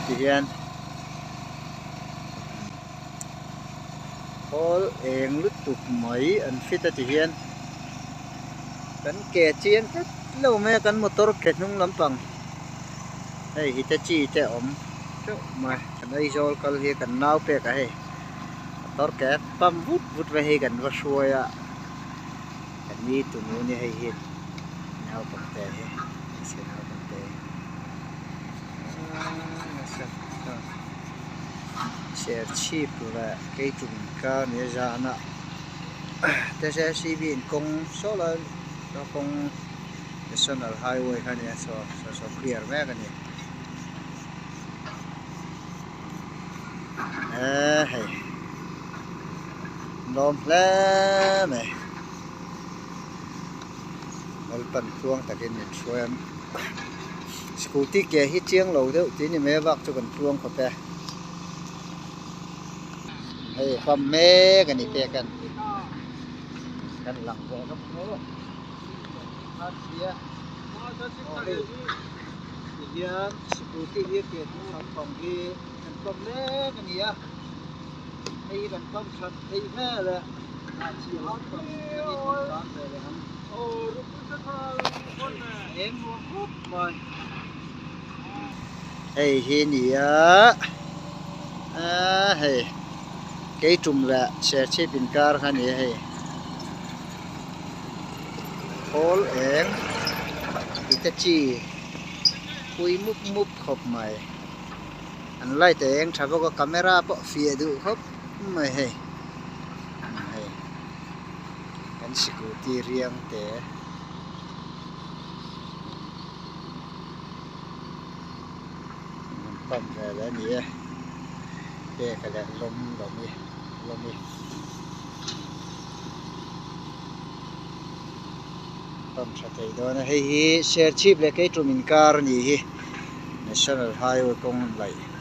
ti hian khawl eng lutuk mai an fit a ti hian kan ke chiang tlat lo mai a kan motor ke hnung lampang hei hitachi te a awm teuh mai kan Aizawl kal hi kan nau pek a hei motor ke pump vut vut mai hei kan va hruai a kan ni tunu nia hei hi naupangte hi hmeichhe naupangte hi Serchhip leh Keitum inkar nia zana te in kawng saw lai kawng national highway kha ania saw saw clear mek a ni eee hei lawm hle mai Lalpan tluang takin min hruai a scooty ke hi chiang lo deuh tih a ni mai a bak chu kan tluang khawp e hei pump mek a ni pek a kan lang ve rawk mai a hei tihian scooty hi ke hnung lampang hi kan pump mek a ni a hei hi kan pump that theih hmel e. Hei hi ni a aaa hei keitum leh serchhip inkar kha a ni a hei khawl eng hitachi pui mup mup khawp mai an light a eng tha bawk a camera pawh fiah duh khawp mai hei. Hei kan scooty riang te an pump vel a ni e peka leh lawm lawmi lawmi pump tha thei dawn a hei hi serchhip leh keitum inkar a nih hi national highway kawng laih.